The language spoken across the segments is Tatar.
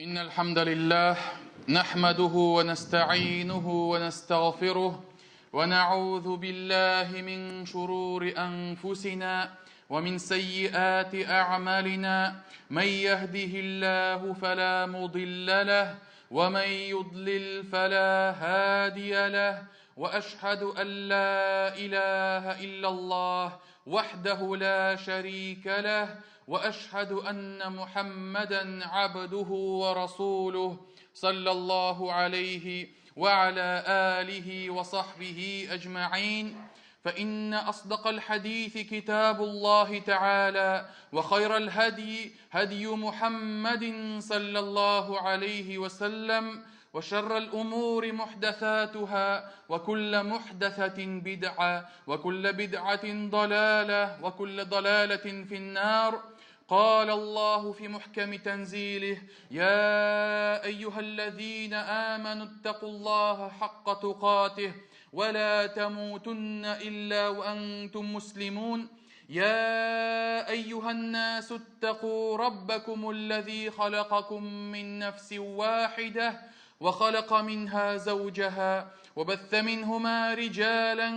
إن الحمد لله نحمده ونستعينه ونستغفره ونعوذ بالله من شرور أنفسنا ومن سيئات أعمالنا من يهده الله فلا مضل له ومن يضلل فلا هادي له وأشهد أن لا إله إلا الله وحده لا شريك له واشهد ان محمدا عبده ورسوله صلى الله عليه وعلى اله وصحبه اجمعين فان اصدق الحديث كتاب الله تعالى وخير الهدي هدي محمد صلى الله عليه وسلم وشر الأمور محدثاتها وكل محدثة بدعة وكل بدعة ضلالة وكل ضلالة في النار قال الله في محكم تنزيله يا أيها الذين آمنوا اتقوا الله حق تقاته ولا تموتن إلا وأنتم مسلمون يا أيها الناس اتقوا ربكم الذي خلقكم من نفس واحدة وخلق منها زوجها وبث منهما رجالا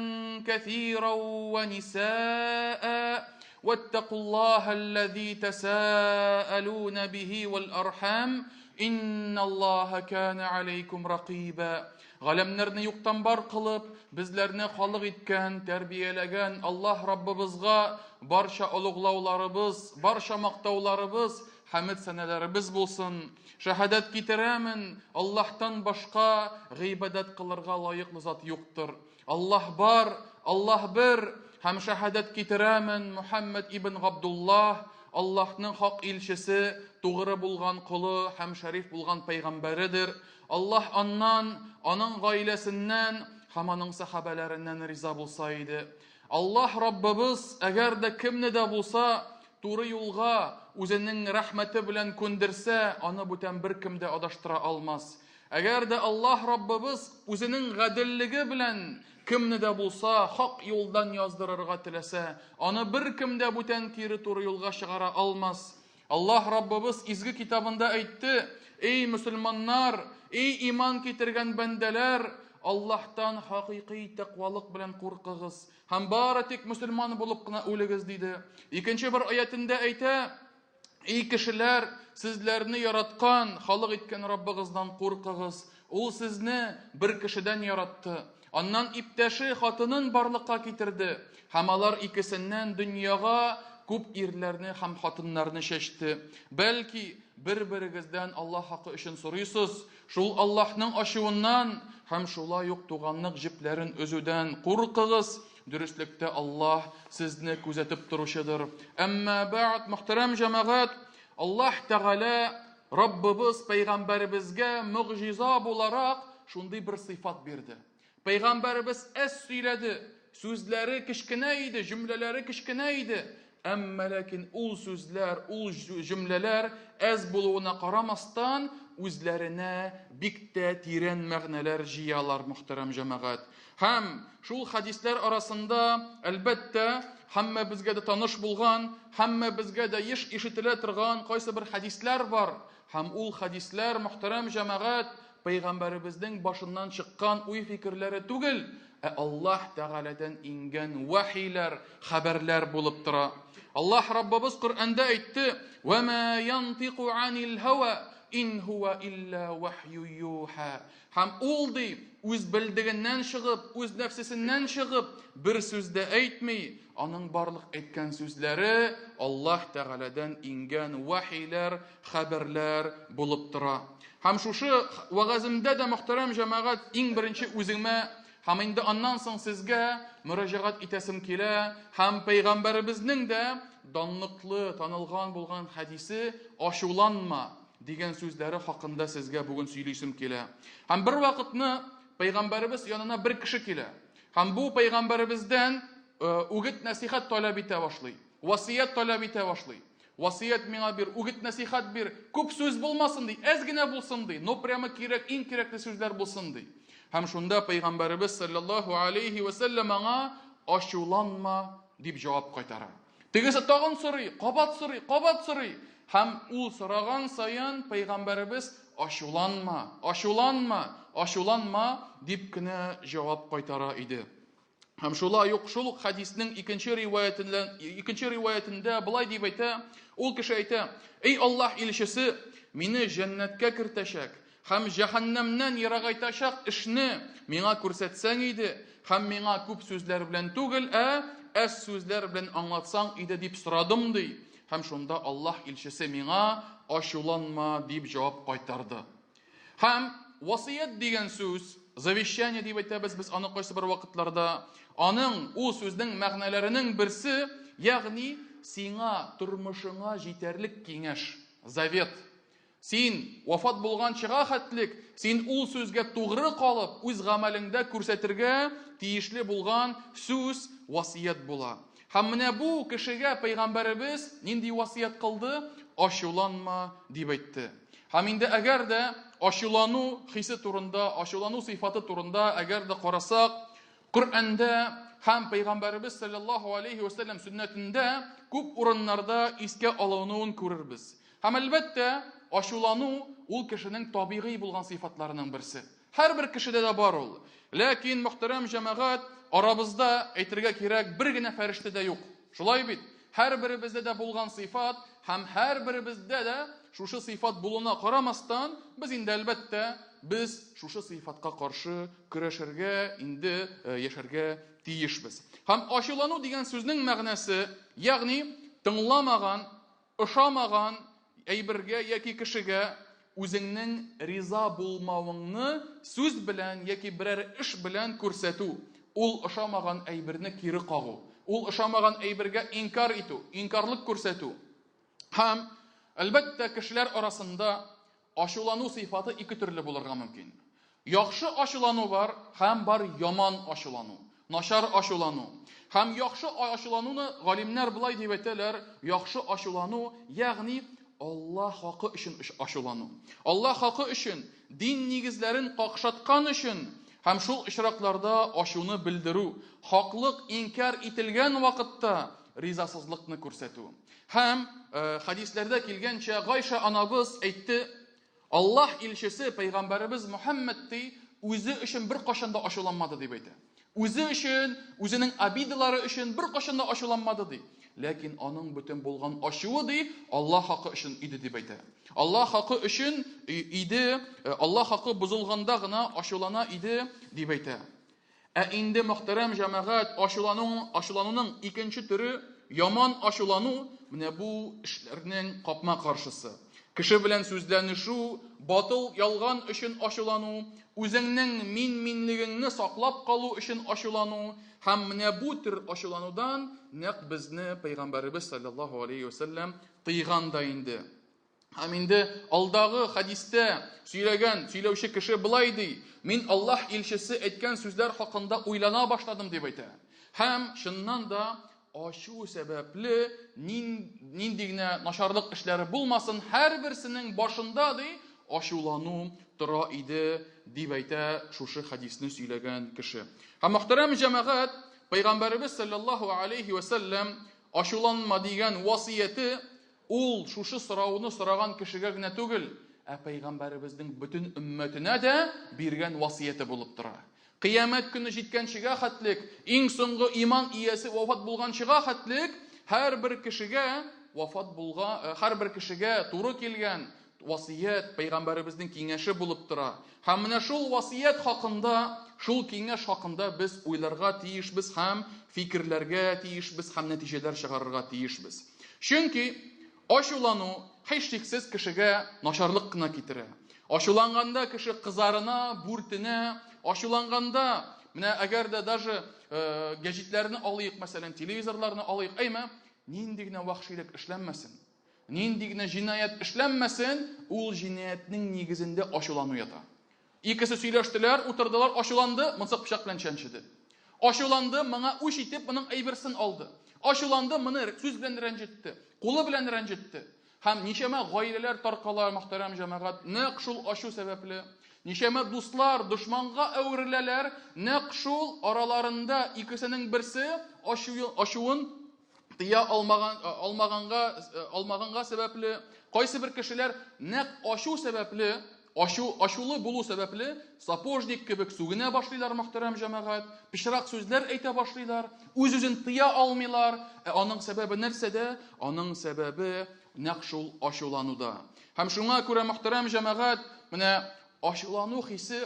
كثيرا ونساء واتقوا الله الذي تساءلون به والأرحام إن الله كان عليكم رقيبا Галәмнәрне юктан бар кылып, безләрне халык иткән, тәрбияләгән Аллаһ Раббыбызга барча олуглауларыбыз, барча мактауларыбыз, хәмед сәнәләребез булсын. Шәһадәт китерәмен, Аллаһтан башка гыйбадәт кылырга лаеклы зат юктыр. Аллаһ бар, Аллаһ бер, һәм шәһадәт китерәмен, Мухәммәд ибн Габдуллаһ, Аллаһның хак илчесе, тугры булган колы һәм шәриф булган пәйгамбәредер. Аллаһ аннан, аның гаиләсеннән һәм аның сәхабәләреннән риза булса иде. Аллаһ Раббыбыз, әгәр дә кемне дә булса туры юлга үзенең рәхмәте белән күндерсә, аны бүтән беркем дә адаштыра алмас. Әгәр дә Аллаһ Раббыбыз үзенең гаделлеге белән кемне дә булса хак юлдан яздырырга теләсә, аны беркем дә бүтән кире туры юлга чыгара алмас. Аллаһ Раббыбыз изге китабында әйтте, Эй мөселманнар, эй иман китергән бәндәләр, Аллаһтан хакыйкый тәкъвалык белән куркыгыз һәм бары тик мөселман булып кына үлегез, диде. Икенче бер аятендә әйтә, Эй кешеләр, сезләрне яраткан, халык иткән Раббыгыздан куркыгыз. Ул сезне бер кешедән яратты. Аннан иптәше хатынын барлыкка китерде һәм алар икесеннән дөньяга күп ирләрне һәм хатыннарны чәчте. Бәлки, бер-берегездән Аллаһ хакы өчен сорыйсыз, шул Аллаһның ачуыннан һәм шулай ук туганлык җепләрен өзүдән куркыгыз. Дөреслектә Аллаһ сезне күзәтеп торучыдыр. Әмма бәгъд, мөхтәрәм җәмәгать, Аллаһ Тәгалә Раббыбыз пәйгамбәребезгә могҗиза буларак шундый бер сыйфат бирде. Пәйгамбәребез әз сөйләде, сүзләре кечкенә иде, җөмләләре кечкенә иде. Әмма ләкин ул сүзләр, ул җөмләләр әз булуына карамастан, үзләренә бик тә тирән мәгънәләр җыялар, мөхтәрәм җәмәгать. Һәм шул хәдисләр арасында, әлбәттә, һәммәбезгә дә таныш булган, һәммәбезгә дә еш ишетелә торган кайсы бер хәдисләр бар. Һәм ул хәдисләр, мөхтәрәм җәмәгать, пәйгамбәребезнең башыннан чыккан уй-фикерләре түгел, ә Аллаһ Тәгаләдән иңгән вәхиләр, хәбәрләр булып тора. Аллаһ Раббыбыз Коръәндә әйтте: "Ва ма янтику анил һава ин һуа илля вахью юха". Һәм ул, ди, үз белдегеннән чыгып, үз нәфсесеннән чыгып, бер сүз дә әйтми. Аның барлык әйткән сүзләре Аллаһ Тәгаләдән иңгән вахиләр, хәбәрләр булып тора. Һәм шушы вәгаземдә дә, мөхтәрәм җәмәгать, иң беренче үземә һәм инде аннан соң сезгә мөрәҗәгать итәсем килә, һәм пәйгамбәребезнең дә данлыклы, танылган булган хәдисе ачуланма дигән сүзләре хакында сезгә бүген сөйлисем килә. Һәм бер вакытны пәйгамбәребез янына бер кеше килә. Һәм бу пәйгамбәребездән үгет нәсихәт таләп итә башлый. Васыять таләп итә башлый. Васыять миңа бир, үгет нәсихәт бир. Күп сүз булмасын ди, әз генә булсын ди, но прямо кирәк, иң кирәкле сүзләр булсын ди. Һәм шунда пәйгамбәребез саллаллаһу алейхи ва сәлләм аңа ачуланма дип җавап кайтара. Тегесе тагын сорый, кабат сорый, кабат сорый. Һәм ул сораган саен пәйгамбәребез ачуланма, ачуланма, ачуланма дип кенә җавап кайтара иде. Һәм шулай ук шул ук хәдиснең икенче риваятендә, икенче риваятендә болай дип әйтә, ул кеше әйтә: "Эй Аллаһ илчесе, мине җәннәткә кертәчәк һәм җәһәннәмнән ерагайтачак эшне миңа күрсәтсәң иде һәм миңа күп сүзләр белән түгел, ә әз сүзләр белән аңлатсаң иде дип сорадым", ди. Һәм шунда Аллаһ илчесе миңа ачуланма дип җавап кайтарды. Һәм васыять дигән сүз, завещание дип әйтәбез без аны кайсы бер вакытларда, аның ул сүзнең мәгънәләренең берсе, ягъни сиңа тормышыңа җитәрлек киңәш, завет. Син вафат булганчыга хәтлек, син ул сүзгә тугры калып, үз гамәлеңдә күрсәтергә тиешле булган сүз васыять була. Һәм менә бу кешегә пәйгамбәребез нинди васыять кылды? Ачуланма дип әйтте. Һәм инде әгәр дә ачулану хисе турында, ачулану сыйфаты турында әгәр дә карасак, Коръәндә һәм пәйгамбәребез саллаллаһу алейхи ва сәлләм сөннәтендә күп урыннарда искә алынуын күрербез. Һәм әлбәттә, ачулану ул кешенең табигый булган сыйфатларының берсе. Һәрбер кешедә дә бар ул. Ләкин, мөхтәрәм җәмәгать, арабызда, әйтергә кирәк, бер генә фәрештә дә юк. Шулай бит? Һәрберебездә дә булган сыйфат һәм һәрберебездә дә шушы сыйфат булуына карамастан, без инде, әлбәттә, без шушы сыйфатка каршы көрәшергә, инде яшәргә тиешбез. Һәм ачулану дигән сүзнең мәгънәсе, ягъни тыңламаган, ошамаган әйбергә яки кешегә үзеңнең риза булмавыңны сүз белән яки берәр эш белән күрсәтү, ул ошамаган әйберне кире кагу, ул ошамаган әйбергә инкар итү, инкарлык күрсәтү. Һәм, әлбәттә, кешеләр арасында ачулану сыйфаты ике төрле булырга мөмкин. Яхшы ачулану бар һәм бар яман ачулану, начар ачулану. Һәм яхшы ачулануны галимнәр болай дип әйтәләр, яхшы ачулану, ягъни Алла хакы өчен ачулану. Алла хакы өчен, дин нигезләрен какшаткан өчен һәм шул очракларда ачуны белдерү, хаклык инкяр ителгән вакытта ризасызлыкны күрсәтү. Һәм хәдисләрдә килгәнчә, Гайша анабыз әйтте, Аллаһ илчесе, пәйгамбәребез Мөхәммәд ди, үзе өчен беркайчан да ачуланмады дип әйтә. Үзе өчен, үзенең обидалары өчен беркайчан да ачуланмады ди. Ләкин аның бөтен булган ачуы ди, Аллаһ хакы өчен иде дип әйтә. Аллаһ хакы өчен иде, Аллаһ хакы бозылганда гына ачулана иде дип әйтә. Ә инде, мөхтәрәм җәмәгать, ачулану, ачулануның икенче төре, яман ачулану, менә бу эшләрнең капма-каршысы. Кеше белән сүзләнешү, батыл ялган өчен ачулану, үзеңнең мин-минлегеңне саклап калу өчен ачулану һәм менә бу төр ачуланудан нәкъ безне Пәйгамбәребез салләллаһу алейһи вә сәлләм тыйган да инде. Һәм инде алдагы хәдистә сөйләгән, сөйләүче кеше болай ди: "Мин Аллаһ илчесе әйткән сүзләр хакында уйлана башладым", дип әйтә. Һәм чыннан да ачу сәбәпле нинди генә начарлык эшләре булмасын, һәрберсенең башында ди ачулану тора иде, дип әйтә шушы хәдисне сөйләгән кеше. Һәм мөхтәрәм җәмәгать, Пәйгамбәребез саллаллаһу алейхи ва сәлләм ачуланма дигән васыяте Ул шушы сорауны сораган кешегә генә түгел, ә пәйгамбәребезнең бөтен өммәтенә дә биргән васыяте булып тора. Кыямәт көне җиткәнчегә хәтлек, иң соңгы иман иясе вафат булганчыга хәтлек, һәрбер кешегә вафат булга, һәрбер кешегә туры килгән васыять, пәйгамбәребезнең киңәше булып тора. Һәм менә шул васыять хакында, шул киңәш хакында без уйларга тиешбез һәм фикерләргә тиешбез һәм нәтиҗәләр чыгарырга тиешбез. Чөнки ачулану һичшиксез кешегә начарлык кына китерә. Ачуланганда кеше кызарына, бүртенә, ачуланганда, менә әгәр дә даже гәҗитләрне алыйк, мәсәлән, телевизорларны алыйк, әйме, нинди генә вәхшилек эшләнмәсен, нинди генә җинаять эшләнмәсен, ул җинаятьнең нигезендә ачулану ята. Икесе сөйләштеләр, утырдылар, ачуланды, монысы пычак белән чәнчеде. Ачуланды, моңа үч итеп, моның әйберсен алды. Ачуланды, моны сүз белән рәнҗетте, кулы белән рәнҗетте. Һәм ничәмә гаиләләр таркала, мөхтәрәм җәмәгать, нәкъ шул ачу сәбәпле. Ничәмә дуслар дошманга әвереләләр, нәкъ шул араларында икесенең берсе ачуын тыя алмаган, алмаганга, алмаганга сәбәпле, кайсы бер кешеләр нәкъ ачу сәбәпле, ачу, ачулы булу сәбәпле, сапожник кебек сүгенә башлыйлар, мөхтәрәм җәмәгать, пычрак сүзләр әйтә башлыйлар, үз-үзен тыя алмыйлар. Ә аның сәбәбе нәрсәдә? Аның сәбәбе нәкъ шул ачулануда. Һәм шуңа күрә, мөхтәрәм җәмәгать, менә ачулану хисе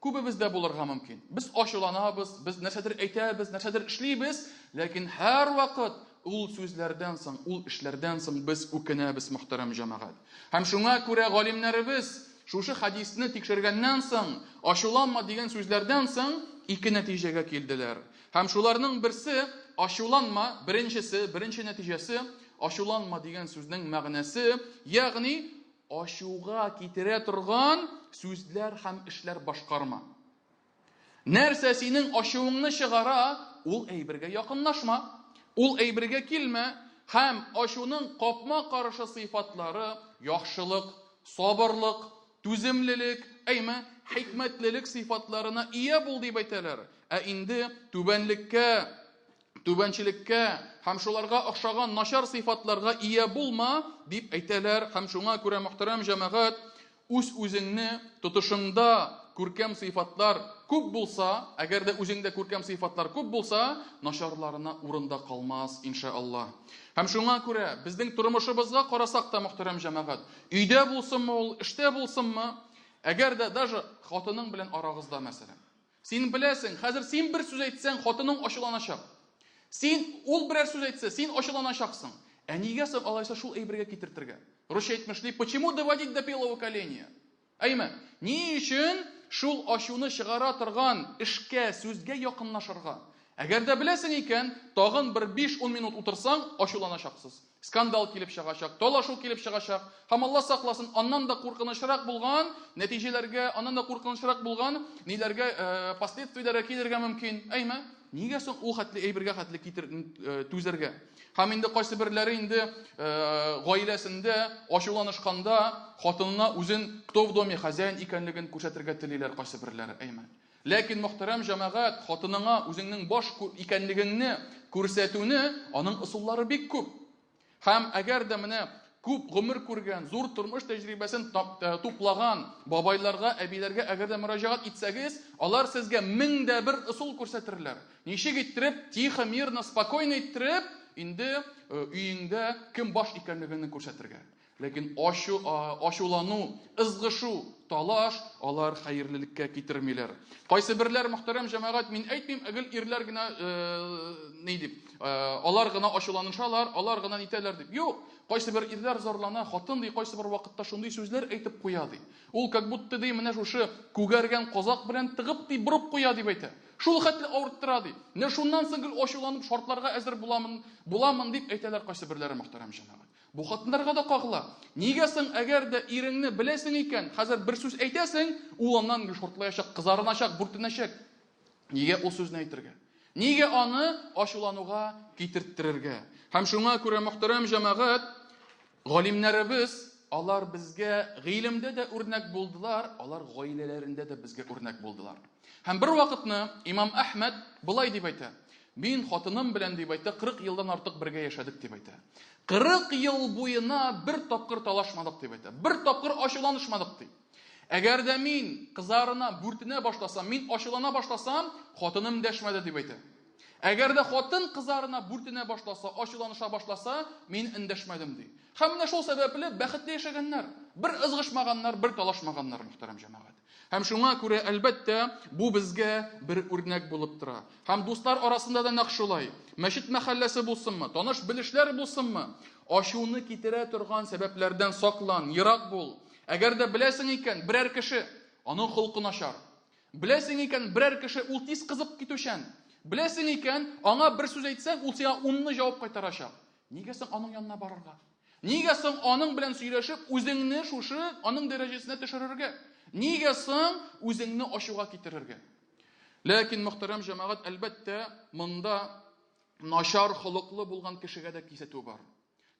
Күбебездә булырга мөмкин. Без ачуланабыз, без нәрсәдер әйтәбез, нәрсәдер эшлибез, ләкин һәрвакыт ул сүзләрдән соң, ул эшләрдән соң без үкенәбез, мөхтәрәм җәмәгать. Һәм шуңа күрә галимнәребез шушы хәдисне тикшергәннән соң, ачуланма дигән сүзләрдән соң ике нәтиҗәгә килделәр. Һәм шуларның берсе ачуланма, беренчесе, беренче нәтиҗәсе ачуланма дигән сүзнең мәгънәсе, ягъни Ачуга китерә торган сүзләр һәм эшләр башкарма. Нәрсә синең ачуыңны чыгара, ул әйбергә якынлашма, ул әйбергә килмә һәм ачуның капма-каршы сыйфатлары, яхшылык, сабырлык, түземлелек, әйме, хикмәтлелек сыйфатларына ия бул дип әйтәләр. Ә инде түбәнлеккә түбәнчелеккә һәм шуларга охшаган начар сыйфатларга ия булма, дип әйтәләр һәм шуңа күрә, мөхтәрәм җәмәгать, үз-үзеңне тотышыңда күркәм сыйфатлар күп булса, әгәр дә үзеңдә күркәм сыйфатлар күп булса, начарларына урын да калмас, иншааллаһ. Һәм шуңа күрә безнең тормышыбызга карасак та, мөхтәрәм җәмәгать, өйдә булсынмы ул, эштә булсынмы, әгәр дә даже хатының белән арагызда, мәсәлән, Син беләсең, хәзер син бер сүз әйтсәң, хатының ачуланачак. Син, ул берәр сүз әйтсә, син ачуланачаксың. Ә нигә соң алайса шул әйбергә китертергә? Русча әйтмешли, почему доводить до белого коленя? Әйме, ни өчен шул ачуны чыгара торган эшкә, сүзгә якынлашырга? Әгәр дә беләсең икән, тагын бер 5-10 минут утырсаң, ачуланачаксыз. Скандал килеп чыгачак, талашу килеп чыгачак. Һәм Алла сакласын, аннан да куркынычрак булган нәтиҗәләргә, аннан да куркынычрак булган ниләргә, э, последствияләргә килергә мөмкин. Әйме? Нигә соң ул хәтле әйбергә хәтле китер, э, түзәргә? Һәм инде кайсы берләре инде э, гаиләсендә ачуланышканда хатынына үзен кто в доме хозяин икәнлеген күрсәтергә телиләр кайсы берләре, әйме? Ләкин, мөхтәрәм җәмәгать, хатыныңа үзеңнең баш икәнлегеңне күрсәтүне, аның ысуллары бик күп. Һәм әгәр дә менә күп гомер күргән, зур тормыш тәҗрибәсен э, туплаган бабайларга, әбиләргә әгәр дә мөрәҗәгать итсәгез, алар сезгә мең дә бер ысул күрсәтерләр. Ничек иттереп, тихо, мирно, спокойно иттереп, инде э, өеңдә кем баш икәнлегеңне күрсәтергә. Ләкин ачу, ачулану, ызгышу, талаш алар хәерлелеккә китермиләр. Кайсы берләр, мөхтәрәм җәмәгать, мин әйтмим, гел ирләр генә э, ни дип, э, алар гына ачуланышалар, алар гына нитәләр дип. Юк, кайсы бер ирләр зарлана, хатын ди, кайсы бер вакытта шундый сүзләр әйтеп куя ди. Ул как будто ди, менә шушы күгәргән казак белән тыгып ди, борып куя дип әйтә. Шул хәтле авырттыра ди. Менә шуннан соң гел ачуланып шартларга әзер буламын, буламын дип әйтәләр кайсы берләре, мөхтәрәм җәмәгать. Бу хатыннарга да кагыла. Нигә соң, әгәр дә иреңне беләсең икән, хәзер бер сүз әйтәсең, ул аннан шортлаячак, кызарыначак, бүртенәчәк. Нигә ул сүзне әйтергә? Нигә аны ачулануга китерттерергә? Һәм шуңа күрә, мөхтәрәм җәмәгать, галимнәребез, алар безгә гыйлемдә дә үрнәк булдылар, алар гаиләләрендә дә безгә үрнәк булдылар. Һәм бер вакытны имам Әхмәд болай дип әйтә: Мин хатыным белән, дип әйтә, 40 елдан артык бергә яшәдек, дип әйтә. 40 ел буена бер тапкыр талашмадык, дип әйтә. Бер тапкыр ачуланышмадык, ди. Әгәр дә мин кызарына, бүртенә башласам, мин ачулана башласам, хатыным дәшмәде, дип әйтә. Әгәр дә хатын кызарына, бүртенә башласа, ачуланыша башласа, мин эндәшмәдем, ди. Һәм менә шул сәбәпле бәхетле яшәгәннәр. Бер ызгышмаганнар, бер талашмаганнар, мөхтәрәм җәмәгать. Һәм шуңа күрә, әлбәттә, бу безгә бер үрнәк булып тора. Һәм дуслар арасында да нәкъ шулай. Мәчет мәхәлләсе булсынмы, таныш-белешләр булсынмы, ачуны китерә торган сәбәпләрдән саклан, ерак бул. Әгәр дә беләсең икән, берәр кеше, аның холкы начар. Беләсең икән, берәр кеше ул тиз кызып китүчән. Беләсең икән, аңа бер сүз әйтсәң, ул сиңа унны җавап кайтарачак. Нигә соң аның янына барырга? Нигә соң аның белән сөйләшеп, үзеңне шушы аның дәрәҗәсенә төшерергә? Нигә соң үзеңне ачуга китерергә? Ләкин, мөхтәрәм җәмәгать, әлбәттә, монда начар холыклы булган кешегә дә кисәтү бар.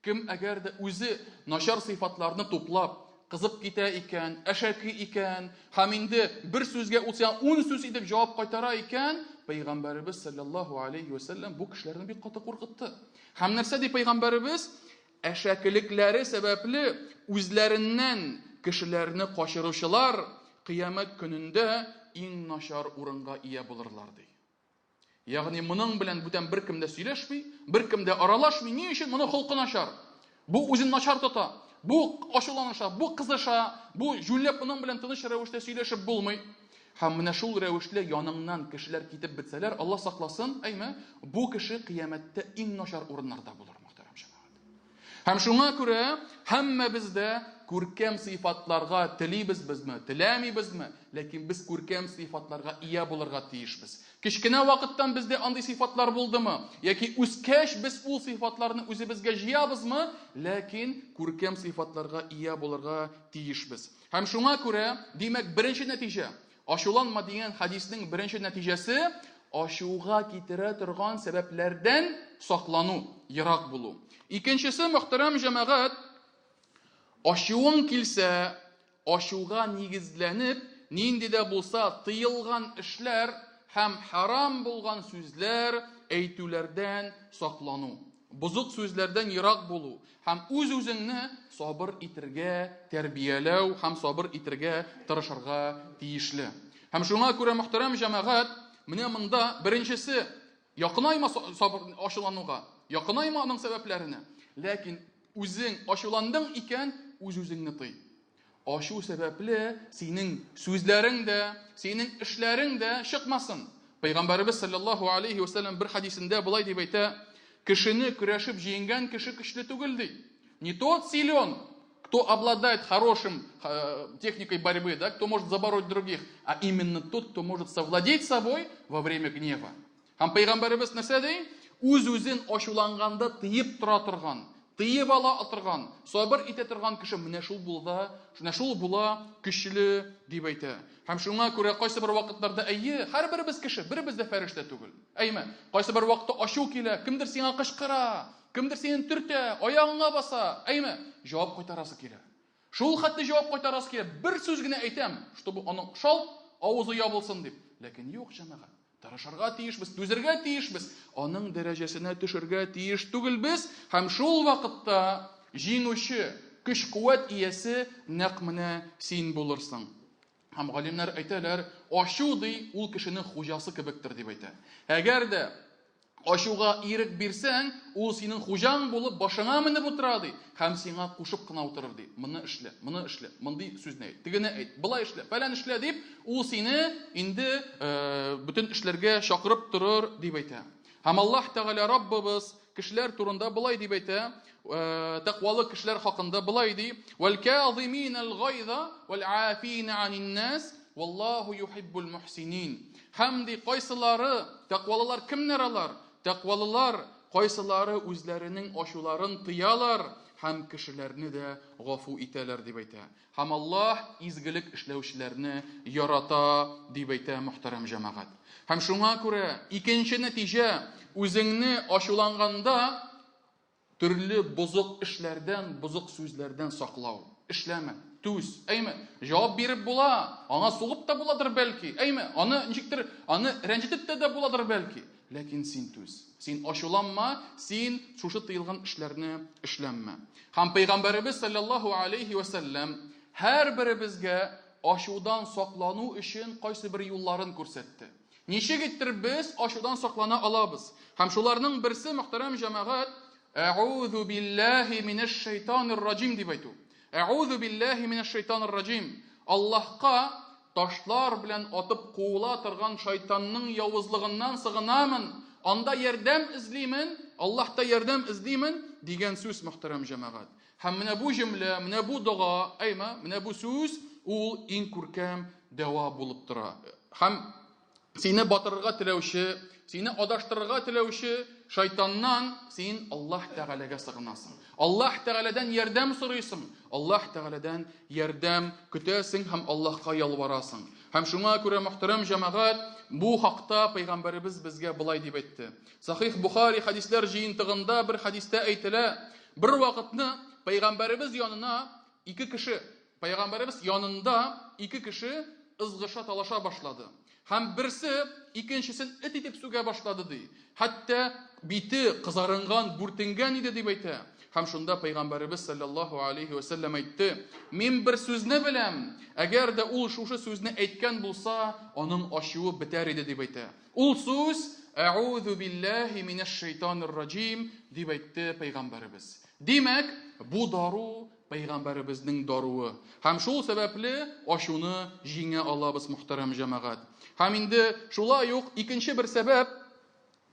Кем әгәр дә үзе начар сыйфатларны туплап, кызып китә икән, әшәке икән, һәм инде бер сүзгә ул сиңа ун сүз итеп җавап кайтара икән, Пәйгамбәребез саллаллаһу алейхи ва сәлләм бу кешеләрне бик каты куркытты. Һәм нәрсә ди Пәйгамбәребез? Әшәкелекләре сәбәпле үзләреннән кешеләрне качыручылар кыямәт көнендә иң начар урынга ия булырлар, ди. Ягъни моның белән бүтән беркем дә сөйләшми, беркем дә аралашмый. Ни өчен? Моның холкы начар. Бу үзен начар тота. Бу ачуланыша, бу кызыша, бу җүнләп моның белән тыныч рәвештә сөйләшеп булмый. Һәм менә шул рәвешле яныңнан кешеләр китеп бетсәләр, Алла сакласын, әйме, бу кеше кыямәттә иң начар урыннарда булыр, мөхтәрәм җәмәгать. Һәм шуңа күрә һәммәбез дә күркәм сыйфатларга телибез безме, теләмибезме, ләкин без күркәм сыйфатларга ия булырга тиешбез. Кечкенә вакыттан бездә андый сыйфатлар булдымы, яки үскәч без ул сыйфатларны үзебезгә җыябызмы, ләкин күркәм сыйфатларга ия булырга тиешбез. Һәм шуңа күрә, димәк, беренче нәтиҗә, ачуланма дигән хәдиснең беренче нәтиҗәсе, ачуга китерә торган сәбәпләрдән саклану, ерак булу. Икенчесе, мөхтәрәм җәмәгать, ачуың килсә, ачуга нигезләнеп, нинди дә булса тыелган эшләр һәм харам булган сүзләр әйтүләрдән саклану. Бозык сүзләрдән ерак булу һәм үз-үзеңне сабыр итергә тәрбияләү һәм сабыр итергә тырышырга тиешле. Һәм шуңа күрә, мөхтәрәм җәмәгать, менә монда беренчесе, якынайма сабыр ачулануга, якынайма аның сәбәпләренә. Ләкин үзең ачуландың икән, үз-үзеңне тый. Ачу сәбәпле синең сүзләрең дә, синең эшләрең дә чыкмасын. Пәйгамбәребез саллаллаһу алейхи ва саллям бер хадисендә болай дип әйтә: Кешене көрәшеп җиңгән кеше көчле түгел ди. Не тот силен, кто обладает хорошим техникой борьбы, да, кто может забороть других, а именно тот, кто может совладеть собой во время гнева. Һәм пәйгамбәребез нәрсә ди? Үз-үзен ачуланганда тыеп тора торган, тыеп ала торган, сабыр итә торган кеше менә шул була, менә шул була көчле дип әйтә. Һәм шуңа күрә кайсы бер вакытларда әйе, һәрберебез кеше, беребез дә фәрештә түгел. Әйме, кайсы бер вакытта ачу килә, кемдер сиңа кычкыра, кемдер сине төртә, аягыңа баса, әйме, җавап кайтарасы килә. Шул хәтле җавап кайтарасы килә, бер сүз генә әйтәм, чтобы аның шалт авызы ябылсын дип. Ләкин юк, җәмәгать. Тырышырга тиешбез, түзергә тиешбез, аның дәрәҗәсенә төшергә тиеш түгелбез һәм шул вакытта җиңүче, көч-куәт иясе нәкъ менә син булырсың. Һәм галимнәр әйтәләр, ачу ди, ул кешенең хуҗасы кебектер дип әйтә. Әгәр дә ачуга ирек бирсәң, ул синең хуҗаң булып башыңа менеп утыра ди һәм сиңа кушып кына утырыр ди. Моны эшлә, моны эшлә, мондый сүзне әйт, тегене әйт, болай эшлә, фәлән эшлә дип, ул сине инде бөтен эшләргә чакырып торыр дип әйтә. Һәм Аллаһ Тәгалә Раббыбыз кешеләр турында болай дип әйтә, тәкъвалы кешеләр хакында болай ди: "Вәл казиминал гайза вәл афина анин нас, валлаһу юхиббул мухсинин". Һәм ди, кайсылары тәкъвалылар кемнәр алар? Тәкъвалылар кайсылары үзләренең ачуларын тыялар һәм кешеләрне дә гафу итәләр дип әйтә. Һәм Аллаһ изгелек эшләүчеләрне ярата, дип әйтә мөхтәрәм җәмәгать. Һәм шуңа күрә икенче нәтиҗә, үзеңне ачуланганда төрле бозык эшләрдән, бозык сүзләрдән саклау. Эшләмә, түз, әйме, җавап биреп була, аңа сугып та буладыр бәлки, әйме, аны ничектер, аны рәнҗетеп тә дә буладыр бәлки. Ләкин син түз. Син ачуланма, син шушы тыелган эшләрне эшләнмә. Һәм Пәйгамбәребез саллаллаһу алейхи ва сәлләм һәрберебезгә ачудан саклану өчен кайсы бер юлларын күрсәтте. Ничек иттереп без ачудан саклана алабыз? Һәм шуларның берсе, мөхтәрәм җәмәгать, Әгъузу биллаһи минәш шайтанир раҗим дип әйтү. Әгъузу биллаһи минәш шайтанир раҗим. Аллаһка ташлар белән атып куыла торган шайтанның явызлыгыннан сыгынамын, анда ярдәм эзлимен, Аллаһта ярдәм эзлимен дигән сүз, мөхтәрәм җәмәгать. Һәм менә бу җөмлә, менә бу дога, әйме, менә бу сүз ул иң күркәм дәва булып тора. Һәм сине батырырга теләүче, сине адаштырырга теләүче шайтаннан син Аллаһ Тәгаләгә сыгынасың. Аллаһ Тәгаләдән ярдәм сорыйсың. Аллаһ Тәгаләдән ярдәм көтәсең һәм Аллаһка ялварасың. Һәм шуңа күрә, мөхтәрәм җәмәгать, бу хакта пәйгамбәребез безгә болай дип әйтте. Сахих Бухари хәдисләр җыентыгында бер хәдистә әйтелә, бер вакытны пәйгамбәребез янына ике кеше. Пәйгамбәребез янында ике кеше ызгыша талаша башлады. Һәм берсе икенчесен эт итеп сүгә башлады ди. Хәтта бите кызарынган, бүртенгән иде дип әйтә. Һәм шунда пәйгамбәребез саллаллаһу алейхи ва сәлләм әйтте: "Мин бер сүзне беләм, әгәр дә ул шушы сүзне әйткән булса, аның ачуы бетәр иде" дип әйтә. Ул сүз Әгъузу биллаһи минәш шайтанир раҗим дип әйтте пәйгамбәребез. Димәк, бу дару пәйгамбәребезнең даруы. Һәм шул сәбәпле ачуны җиңә алабыз, мөхтәрәм җәмәгать. Һәм инде шулай ук икенче бер сәбәп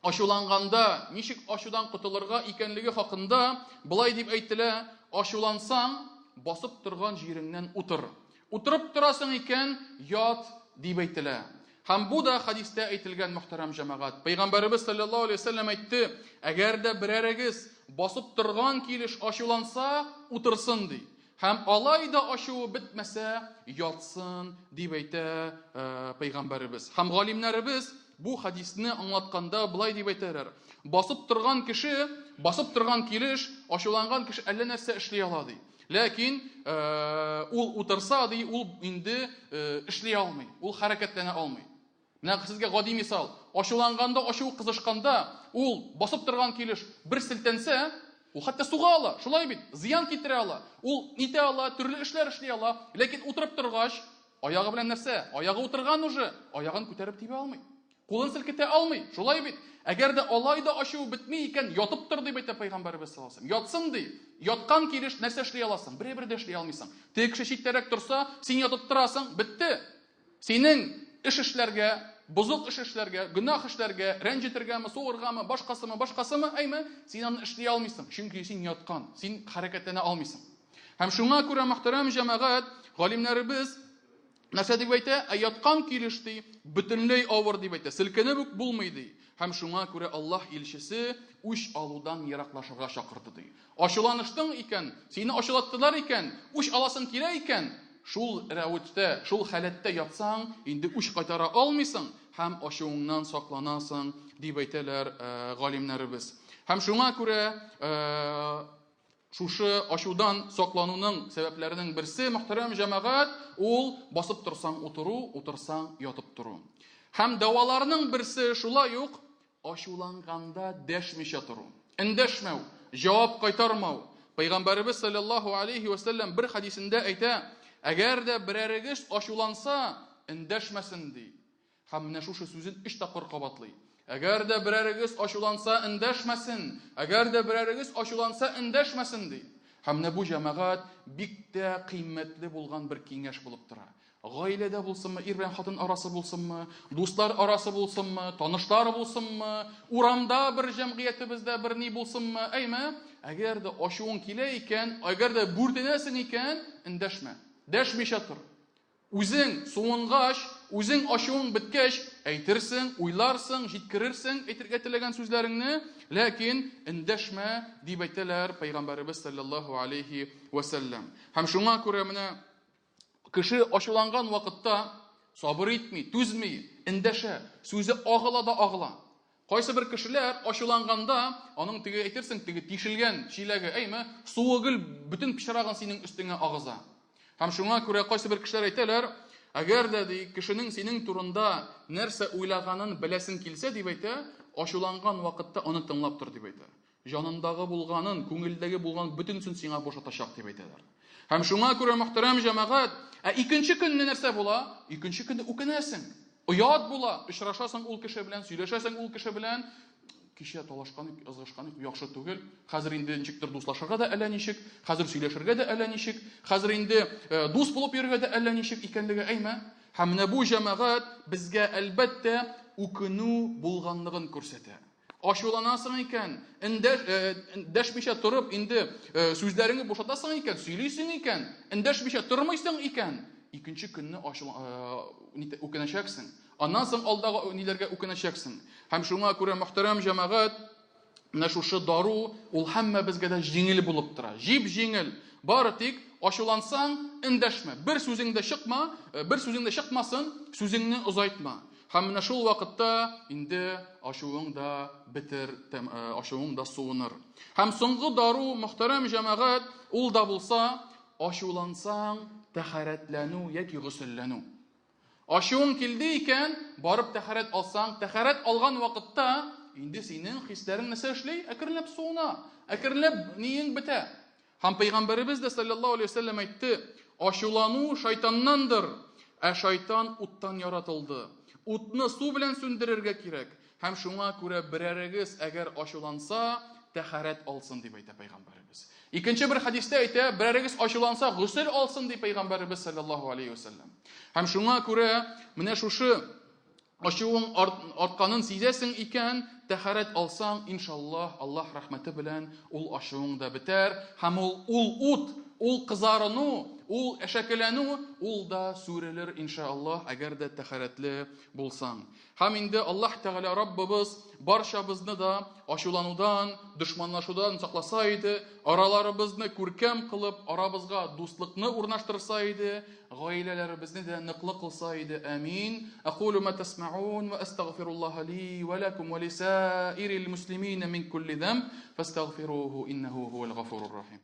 ачуланганда ничек ачудан котылырга икәнлеге хакында былай дип әйтелә: ачулансаң, басып торган җиреңнән утыр. Утырып торасың икән, ят, дип әйтелә. Һәм бу да хәдистә әйтелгән, мөхтәрәм җәмәгать. Пәйгамбәребез саллаллаһу алейһи вәсәлләм әйтте: "Әгәр дә берәрегез басып торган килеш ачуланса, утырсын" ди. Һәм алай да ачуы бетмәсә, ятсын, дип әйтә э, пәйгамбәребез. Һәм галимнәребез бу хәдисне аңлатканда былай дип әйтәләр: басып торган кеше, басып торган килеш ачуланган кеше әллә нәрсә эшли ала ди. Ләкин э, ул утырса, ди, ул инде э, эшли алмый, ул хәрәкәтләнә алмый. Менә сезгә гади мисал. Ачуланганда, ачуы кызышканда, ул басып торган килеш бер селтәнсә, ул хәтта суга ала, шулай бит, зыян китерә ала. Ул нитә ала, төрле эшләр эшли ала, ләкин утырып торгач, аягы белән нәрсә? Аягы утырган уже, аягын күтәреп тибә алмый. Кулын селкетә алмый, шулай бит. Әгәр дә алай да ачуы бетми икән, ятып тор дип әйтә пәйгамбәребез саллаллаһу алейһи. Ятсын ди. Яткан килеш нәрсә эшли аласың? Бер-бер дә эшли алмыйсың. Теге кеше читтәрәк торса, син ятып торасың, бетте. Синең эш эшләргә, бозык эш эшләргә, гөнаһ эшләргә, рәнҗетергәме, сугыргамы, башкасымы, башкасымы, әйме, син аны эшли алмыйсың, чөнки син яткан, син хәрәкәтләнә алмыйсың. Һәм шуңа күрә, мөхтәрәм җәмәгать, галимнәребез нәрсә дип әйтә? Ә яткан килеш ди, бөтенләй авыр дип әйтә, селкенеп үк булмый ди. Һәм шуңа күрә Аллаһ илчесе үч алудан ераклашырга чакырды ди. Ачуланыштың икән, сине ачулаттылар икән, үч аласың килә икән, шул рәвештә, шул халәттә ятсаң, инде үч кайтара алмыйсың һәм ачуыңнан сакланасың, дип әйтәләр э, галимнәребез. Һәм шуңа күрә э, шушы ачудан саклануның сәбәпләренең берсе, мөхтәрәм җәмәгать, ул басып торсаң утыру, утырсаң ятып тору. Һәм дәваларның берсе шулай ук ачуланганда дәшмичә тору. Эндәшмәү, җавап кайтармау. Пәйгамбәребез саллаллаһу алейхи ва саллям бер хәдисендә әйтә, әгәр дә берәрегез ачуланса, эндәшмәсен ди. Һәм менә шушы сүзен өч тапкыр кабатлый. Әгәр дә берәрегез ачуланса, эндәшмәсен. Әгәр дә берәрегез ачуланса, эндәшмәсен ди. Һәм менә бу җәмәгать бик тә кыйммәтле булган бер киңәш булып тора. Гаиләдә булсынмы, ир белән хатын арасы булсынмы, дуслар арасы булсынмы, танышлар булсынмы, урамда бер җәмгыятебездә бер ни булсынмы, әйме? Әгәр дә ачуың килә икән, әгәр дә бүртенәсең икән, эндәшмә. Дәшмичә тор. Үзең суынгач, үзең ачуың беткәч, әйтерсең, уйларсың, җиткерерсең әйтергә теләгән сүзләреңне, ләкин эндәшмә, дип әйтәләр Пәйгамбәребез саллаллаһу алейхи ва сәлләм. Һәм шуңа күрә менә кеше ачуланган вакытта сабыр итми, түзми, эндәшә, сүзе агыла да агыла. Кайсы бер кешеләр ачуланганда, аның теге әйтерсең, теге тишелгән чиләге, әйме, суы гел бөтен пычрагын синең өстеңә агыза. Һәм шуңа күрә кайсы бер кешеләр әйтәләр, әгәр дә ди, кешенең синең турында нәрсә уйлаганын беләсең килсә, дип әйтә, ачуланган вакытта аны тыңлап тор, дип әйтә. Җанындагы булганын, күңелдәге булган бөтенсен сиңа бушатачак, дип әйтәләр. Һәм шуңа күрә, мөхтәрәм җәмәгать, ә икенче көнне нәрсә була? Икенче көнне үкенәсең. Оят була, очрашасың ул кеше белән, сөйләшәсең ул кеше белән. Кичә талашкан, ызгышкан, яхшы түгел. Хәзер инде ничектер дуслашырга да әллә ничек, хәзер сөйләшергә дә әллә ничек, хәзер инде э, дус булып йөрергә дә әллә ничек икәнлеге әймә. Һәм менә бу җәмәгать безгә әлбәттә үкенү булганлыгын күрсәтә. Ачуланасың икән, эндәш, э, дәшмичә торып, инде э, сүзләреңне бушатасың икән, сөйлисең икән, эндәшмичә тормыйсың икән, икенче көнне ачул, э, үкенәчәксең. Аннан соң алдагы ниләргә үкенәчәксең. Һәм шуңа күрә, мөхтәрәм җәмәгать, менә шушы дару ул һәммәбезгә дә җиңел булып тора. Җип-җиңел. Бары тик ачулансаң, эндәшмә. Бер сүзең дә чыкма, бер сүзең дә чыкмасын, сүзеңне озайтма. Һәм менә шул вакытта инде ачуың да бетер, ачуың да суыныр. Һәм соңгы дару, мөхтәрәм җәмәгать, ул да булса, ачулансаң, тәхәрәтләнү яки госелләнү. Ачуың килде икән, барып тәхәрәт алсаң, тәхәрәт алган вакытта инде синең хисләрең нәрсә эшли? Әкренләп суына, әкренләп ниең бетә. Һәм пәйгамбәребез дә саллаллаһу алейһи вәсәлләм әйтте, ачулану шайтаннандыр, ә шайтан уттан яратылды. Утны су белән сүндерергә кирәк. Һәм шуңа күрә берәрегез әгәр ачуланса, тәхәрәт алсын, дип әйтә пәйгамбәребез. Икенче бер хәдистә әйтә, берәрегез ачуланса, госел алсын, ди пәйгамбәребез саллаллаһу алейһи вәсәлләм. Һәм шуңа күрә менә шушы ачуың артканын сизәсең икән, тәхәрәт алсаң, иншаллаһ, Аллаһ рәхмәте белән ул ачуың да бетәр, һәм ул ул ут, ул кызарыну, ул әшәкеләнү, ул да сүрелер, иншаллаһ, әгәр дә тәхәрәтле булсаң. Һәм инде Аллаһ Тәгалә Раббыбыз барчабызны да ачуланудан, дошманлашудан сакласа иде, араларыбызны күркәм кылып, арабызга дуслыкны урнаштырса иде, гаиләләребезне дә ныклы кылса иде. Амин. Акулу ма тасмаун ва астагфируллаһа ли ва лакум ва лисаирил муслимина мин кулли замб фастагфируху иннаху хуал гафурур рахим.